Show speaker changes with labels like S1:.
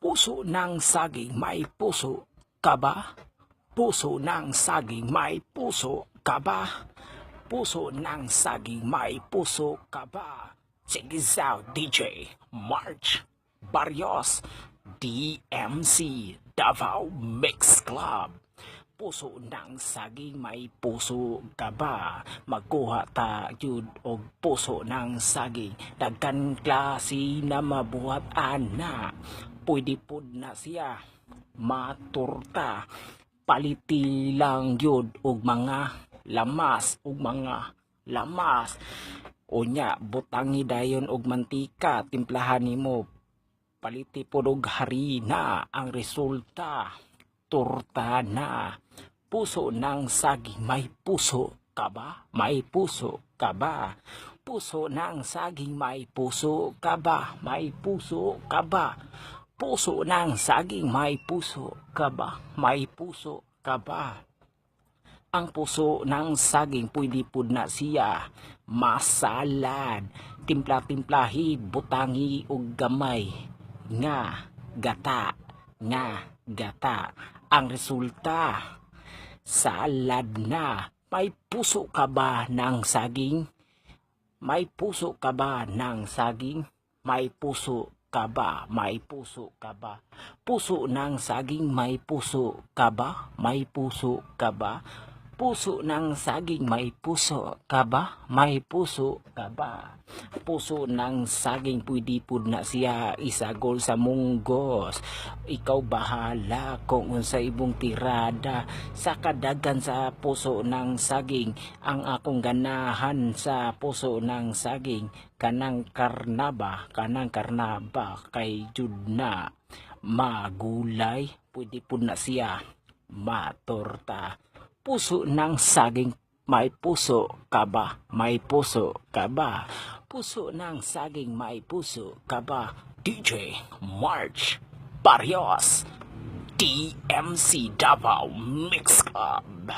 S1: Puso ng saging, may puso ka ba? Puso ng saging, may puso ka ba? Puso ng saging, may puso ka ba? Check this out, DJ March Barrios, DMC, Davao Mix Club. Puso ng saging, may puso ka ba? Magkuha ta jud og puso ng saging. Daghan klase na mabuhat ana. Pwede pod na siya maturta. Paliti lang yun og mga lamas og mga lamas. Unya, butangi dayon og mantika, timplahan nimo. Paliti pod og harina, ang resulta, torta na. Puso ng saging, may puso ka ba? May puso ka ba? Puso ng saging, may puso ka ba? May puso ka ba? Puso ng saging, may puso ka ba? May puso ka ba? Ang puso ng saging, pwede pud na siya masalad. Timpla-timplahi, butangi og gamay nga gata nga gata. Ang resulta, salad na. May puso ka ba ng saging? May puso ka ba ng saging? May puso ka ba? May puso ka ba? Puso ng saging, may puso ka ba? May puso ka ba? Puso ng saging, may puso ka ba? May puso ka ba? Puso ng saging, pwede pud na siya isagol sa munggos. Ikaw bahala kung unsa imong tirada sa kadagan sa puso ng saging. Ang akong ganahan sa puso ng saging, kanang karnaba, kanang karnaba kay jud na magulay, pwede pud na siya matorta. Puso ng saging, may puso ka ba? May puso ka ba? Puso ng saging, may puso ka ba? DJ March Barrios, DMC Davao Mix Club.